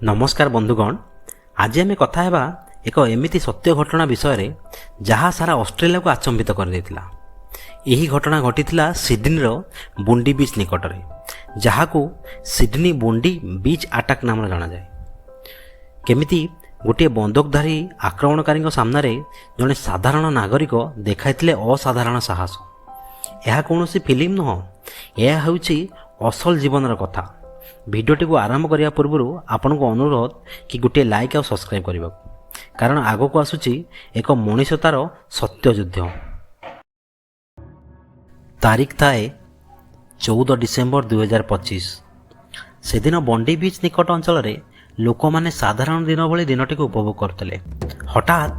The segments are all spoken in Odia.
ନମସ୍କାର ବନ୍ଧୁଗଣ, ଆଜି ଆମେ କଥା ହେବା ଏକ ଏମିତି ସତ୍ୟ ଘଟଣା ବିଷୟରେ, ଯାହା ସାରା ଅଷ୍ଟ୍ରେଲିଆକୁ ଆଚମ୍ବିତ କରିଦେଇଥିଲା। ଏହି ଘଟଣା ଘଟିଥିଲା ସିଡନୀର ବୋଣ୍ଡି ବିଚ୍ ନିକଟରେ, ଯାହାକୁ ସିଡନୀ ବୋଣ୍ଡି ବିଚ୍ ଆଟାକ୍ ନାମରେ ଜଣାଯାଏ। କେମିତି ଗୋଟିଏ ବନ୍ଧୁକଧାରୀ ଆକ୍ରମଣକାରୀଙ୍କ ସାମ୍ନାରେ ଜଣେ ସାଧାରଣ ନାଗରିକ ଦେଖାଇଥିଲେ ଅସାଧାରଣ ସାହସ। ଏହା କୌଣସି ଫିଲ୍ମ ନୁହଁ, ଏହା ହେଉଛି ଅସଲ ଜୀବନର କଥା। ଭିଡ଼ିଓଟିକୁ ଆରମ୍ଭ କରିବା ପୂର୍ବରୁ ଆପଣଙ୍କୁ ଅନୁରୋଧ କି ଗୋଟିଏ ଲାଇକ୍ ଆଉ ସବସ୍କ୍ରାଇବ୍ କରିବାକୁ, କାରଣ ଆଗକୁ ଆସୁଛି ଏକ ମଣିଷତାର ସତ୍ୟ ଯୁଦ୍ଧ। ତାରିଖ ଥାଏ 14 ଡିସେମ୍ବର 2025। ସେଦିନ ବଣ୍ଡି ବିଚ୍ ନିକଟ ଅଞ୍ଚଳରେ ଲୋକମାନେ ସାଧାରଣ ଦିନ ଭଳି ଦିନଟିକୁ ଉପଭୋଗ କରୁଥିଲେ। ହଠାତ୍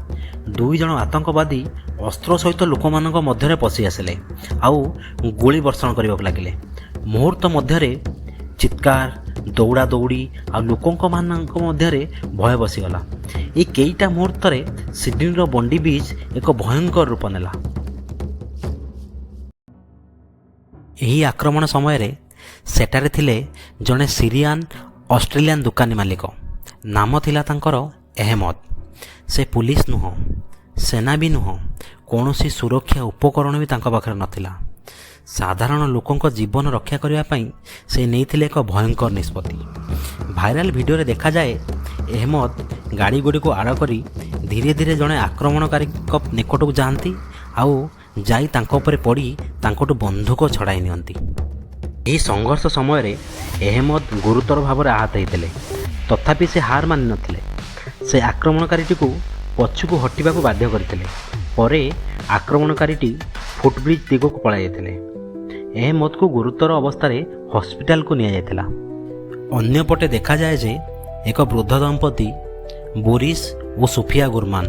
ଦୁଇ ଜଣ ଆତଙ୍କବାଦୀ ଅସ୍ତ୍ର ସହିତ ଲୋକମାନଙ୍କ ମଧ୍ୟରେ ପଶି ଆସିଲେ ଆଉ ଗୁଳି ବର୍ଷଣ କରିବାକୁ ଲାଗିଲେ। ମୁହୂର୍ତ୍ତ ମଧ୍ୟରେ ଚିତ୍କାର, ଦୌଡ଼ା ଦୌଡ଼ି ଆଉ ଲୋକଙ୍କ ମାନଙ୍କ ମଧ୍ୟରେ ଭୟ ବସିଗଲା। ଏହି କେଇଟା ମୁହୂର୍ତ୍ତରେ ସିଡନୀର ବଣ୍ଡି ବିଚ୍ ଏକ ଭୟଙ୍କର ରୂପ ନେଲା। ଏହି ଆକ୍ରମଣ ସମୟରେ ସେଠାରେ ଥିଲେ ଜଣେ ସିରିଆନ୍ ଅଷ୍ଟ୍ରେଲିଆନ୍ ଦୋକାନୀ ମାଲିକ। ନାମ ଥିଲା ତାଙ୍କର ଅହମଦ। ସେ ପୁଲିସ ନୁହଁ, ସେନା ବି ନୁହଁ, କୌଣସି ସୁରକ୍ଷା ଉପକରଣ ବି ତାଙ୍କ ପାଖରେ ନଥିଲା। ସାଧାରଣ ଲୋକଙ୍କ ଜୀବନ ରକ୍ଷା କରିବା ପାଇଁ ସେ ନେଇଥିଲେ ଏକ ଭୟଙ୍କର ନିଷ୍ପତ୍ତି। ଭାଇରାଲ ଭିଡ଼ିଓରେ ଦେଖାଯାଏ, ଅହମଦ ଗାଡ଼ିଗୁଡ଼ିକୁ ଆଡ଼ କରି ଧୀରେ ଧୀରେ ଜଣେ ଆକ୍ରମଣକାରୀଙ୍କ ନିକଟକୁ ଯାଆନ୍ତି ଆଉ ଯାଇ ତାଙ୍କ ଉପରେ ପଡ଼ି ତାଙ୍କଠୁ ବନ୍ଧୁକ ଛଡ଼ାଇ ନିଅନ୍ତି। ଏହି ସଂଘର୍ଷ ସମୟରେ ଅହମଦ ଗୁରୁତର ଭାବରେ ଆହତ ହୋଇଥିଲେ। ତଥାପି ସେ ହାର ମାନିନଥିଲେ। ସେ ଆକ୍ରମଣକାରୀଟିକୁ ପଛକୁ ହଟିବାକୁ ବାଧ୍ୟ କରିଥିଲେ। ପରେ ଆକ୍ରମଣକାରୀଟି ଫୁଟବ୍ରିଜ୍ ଦିଗକୁ ପଳାଇଯାଇଥିଲେ। ଅହମଦକୁ ଗୁରୁତର ଅବସ୍ଥାରେ ହସ୍ପିଟାଲକୁ ନିଆଯାଇଥିଲା। ଅନ୍ୟପଟେ ଦେଖାଯାଏ ଯେ ଏକ ବୃଦ୍ଧ ଦମ୍ପତି ବୋରିସ୍ ଓ ସୋଫିଆ ଗୁରମାନ,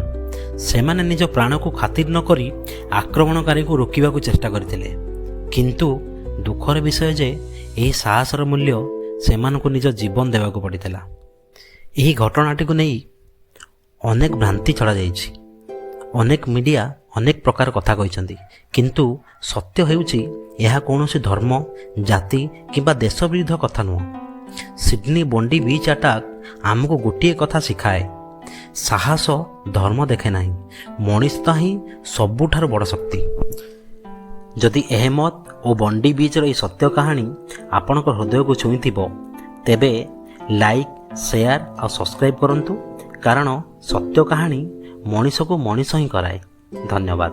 ସେମାନେ ନିଜ ପ୍ରାଣକୁ ଖାତିର ନ କରି ଆକ୍ରମଣକାରୀଙ୍କୁ ରୋକିବାକୁ ଚେଷ୍ଟା କରିଥିଲେ। କିନ୍ତୁ ଦୁଃଖର ବିଷୟ ଯେ ଏହି ସାହସର ମୂଲ୍ୟ ସେମାନଙ୍କୁ ନିଜ ଜୀବନ ଦେବାକୁ ପଡ଼ିଥିଲା। ଏହି ଘଟଣାଟିକୁ ନେଇ ଅନେକ ଭ୍ରାନ୍ତି ଛଡ଼ାଯାଇଛି। ଅନେକ ମିଡ଼ିଆ ଅନେକ ପ୍ରକାର କଥା କହିଛନ୍ତି। କିନ୍ତୁ ସତ୍ୟ ହେଉଛି, ଏହା କୌଣସି ଧର୍ମ, ଜାତି କିମ୍ବା ଦେଶ ବିରୁଦ୍ଧ କଥା ନୁହଁ। ସିଡନୀ ବଣ୍ଡି ବିଚ୍ ଆଟାକ୍ ଆମକୁ ଗୋଟିଏ କଥା ଶିଖାଏ: ସାହସ ଧର୍ମ ଦେଖେ ନାହିଁ, ମଣିଷତା ହିଁ ସବୁଠାରୁ ବଡ଼ ଶକ୍ତି। ଯଦି ଅହମଦ ଓ ବଣ୍ଡି ବିଚ୍ର ଏହି ସତ୍ୟ କାହାଣୀ ଆପଣଙ୍କ ହୃଦୟକୁ ଛୁଇଁଥିବ, ତେବେ ଲାଇକ୍, ସେୟାର ଆଉ ସବସ୍କ୍ରାଇବ୍ କରନ୍ତୁ, କାରଣ ସତ୍ୟ କାହାଣୀ ମଣିଷକୁ ମଣିଷ ହିଁ କରାଏ। ଧନ୍ୟବାଦ।